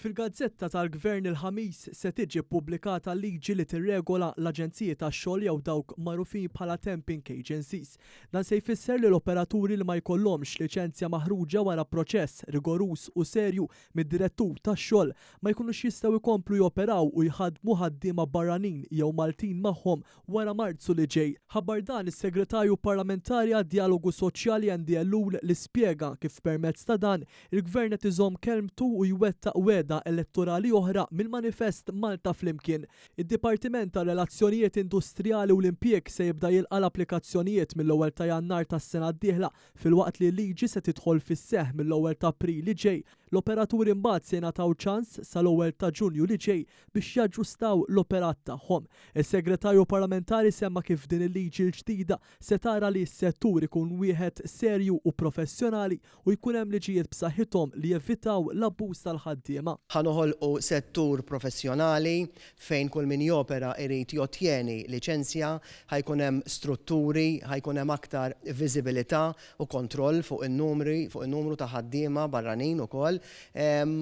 Fil-Gazzetta tal-Gvern il-Ħamis se tiġi ppubblikata liġi li tirregola l-aġenziji tax-xogħol jew dawk magħrufin bħala temping agencies. Dan se jfisser li l-operaturi li ma jkollhomx liċenzja maħruġa wara proċess rigoruż u serju mid-Direttur tax-Xogħol ma jkunux jistgħu jkomplu joperaw u jħaddmu ħaddiema barranin jew Maltin magħhom wara Marzu li ġej. Ħabbar dan is-Segretarju Parlamentari għad-Djalogu Soċjali Andy Ellul li spjega kif permezz ta' dan, il-Gvern qed iżomm kelmtu u jwettaq wegħda elettorali oħra mill-manifest Malta Flimkien. Id-Dipartiment għar-Relazzjonijiet Industrijali u l-Impjieg se jibda jilqa' l-applikazzjonijiet mill-ewwel ta' Jannar tas-sena d-dieħla filwaqt li l-liġi se tidħol fis-seħħ mill-ewwel ta' April li ġej. L-operaturi mbagħad se jingħataw ċans sal-ewwel ta' Ġunju li ġej biex jaġġustaw l-operat tagħhom. Is-Segretarju Parlamentari semma kif din il-liġi l-ġdida se tara li s-settur ikun wieħed serju u professjonali u jkun hemm liġijiet b'saħħithom li jevitaw l-abbuż tal-ħaddiema. Ħa noħolqu settur professjonali fejn kull min jopera jrid jottjeni liċenzja, ħa jkun hemm strutturi, ħa jkun hemm aktar viżibilità u kontroll fuq in-numri, fuq in-numru ta' ħaddiema barranin ukoll.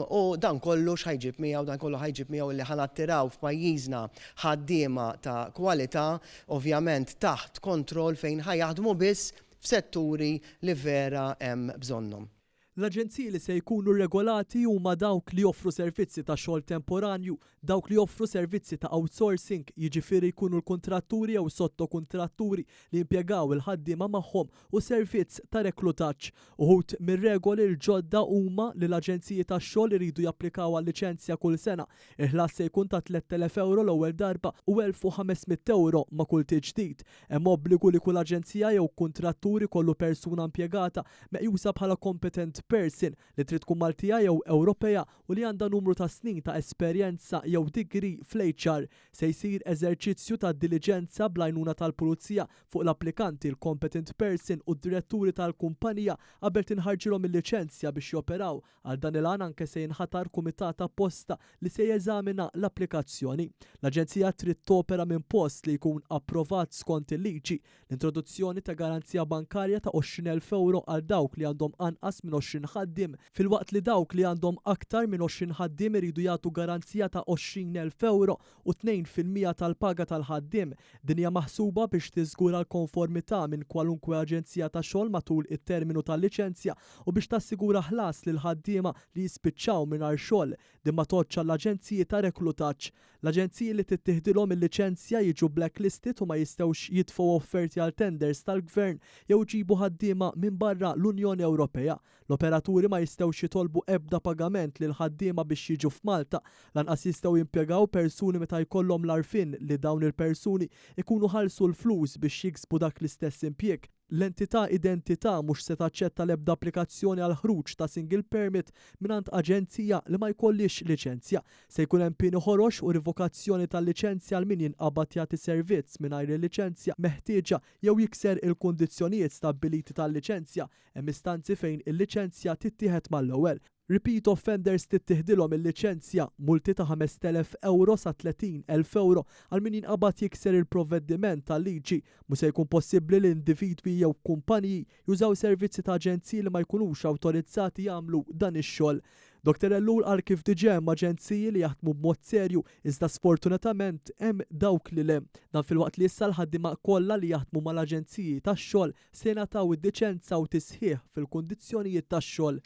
U dan kollu x'ħa jġib miegħu? Dan kollu ħa jġib miegħu li ħa nattiraw f'pajjiżna ħaddiema ta' kwalità, ovvjament taħt kontroll fejn ħa jaħdmu biss f'setturi li vera hemm bżonnhom. L-aġenziji li se jkunu rregolati huma dawk li joffru servizzi ta' xogħol temporanju, dawk li joffru servizzi ta' outsourcing, jiġifieri jkunu l-kuntratturi jew sottokuntratturi li jimpjegaw il-ħaddiema magħhom u servizz ta' reklutaġġ. Uħud mir-regoli l-ġodda huma li l-aġenziji tax-xogħol iridu japplikaw għal liċenzja kull sena. Il-ħlas se jkun ta' 3,000 ewro l-ewwel darba u 1,500 ewro ma' kull tiġdid. Hemm obbligu li kull aġenzija jew kuntrattur ikollu persuna impjegata meqjusa bħala competent person li trid tkun Maltija jew Ewropea u li għandha numru ta' snin ta' esperjenza jew degree fl-HR. Se jsir eżerċizzju ta' diliġenza bl-għajnuna tal-Pulizija fuq l-applikanti, l-competent person u d-diretturi tal-kumpanija qabel tinħarġilhom il-liċenzja biex joperaw Għal dan il-għan anke se jinħatar kumitat apposta li se jeżamina l-applikazzjoni. L-Aġenzija trid topera minn post li jkun approvat skont il-liġi. L-introduzzjoni ta' garanzija bankarja ta' 20,000 ewro għal dawk li għandhom anqas minn 20 ħaddiem, filwaqt li dawk li għandhom aktar minn 20 ħaddiem iridu jagħtu garanzija ta' 20,000 ewro u 2% tal-paga tal-ħaddiem. Din hija maħsuba biex tiżgura l-konformità minn kwalunkwe aġenzija ta' xogħol matul it-terminu tal-liċenzja u biex tassigura ħlas lill-ħaddiema li jispiċċaw mingħajr xogħol. Din ma tgħoddx għall-aġenziji ta' reklutaġġ. L-aġenziji li tittieħdilhom il-liċenzja jiġu blacklisted u ma jistgħux jitfgħu offerti għal tenders tal-gvern jew iġibu ħaddiema minn barra l-Unjoni Ewropea. L-operaturi ma jistgħux jitolbu ebda pagament lill-ħaddiema biex jiġu f'Malta. Lanqas jistgħu jimpjegaw persuni meta jkollhom l-għarfien li dawn il-persuni jkunu ħallsu l-flus biex jiksbu dak l-istess impjieg. L-entità Identità mhux se taċċetta l-ebda applikazzjoni għall-ħruġ ta' single permit mingħand aġenzija li ma jkollhiex liċenzja. Se jkun hemm pieni ħorox u rivokazzjoni tal-liċenzja għal min jinqabad jagħti servizz mingħajr il-liċenzja meħtieġa jew jikser il-kundizzjonijiet stabbiliti tal-liċenzja. Hemm istanzi fejn il-liċenzja tittieħed mal-ewwel. Repeat offenders tittieħdilhom il-liċenzja, multi ta' 5,000 ewro sa 30,000 ewro għal min jinqabad jikser il-provvediment tal-liġi. Mhu se jkun possibbli li individwi jew kumpaniji jużaw servizzi ta' aġenziji li ma jkunux awtorizzati jagħmlu dan ix-xogħol. Dottor Ellul qal kif diġà hemm aġenziji li jaħdmu b'mod serju iżda sfortunatament hemm dawk li le. Dan filwaqt li issa l-ħaddiema kollha li jaħdmu mal-aġenziji tax-xogħol se jingħataw id-diċenza u tisħiħ fil-kundizzjonijiet tax-xogħol.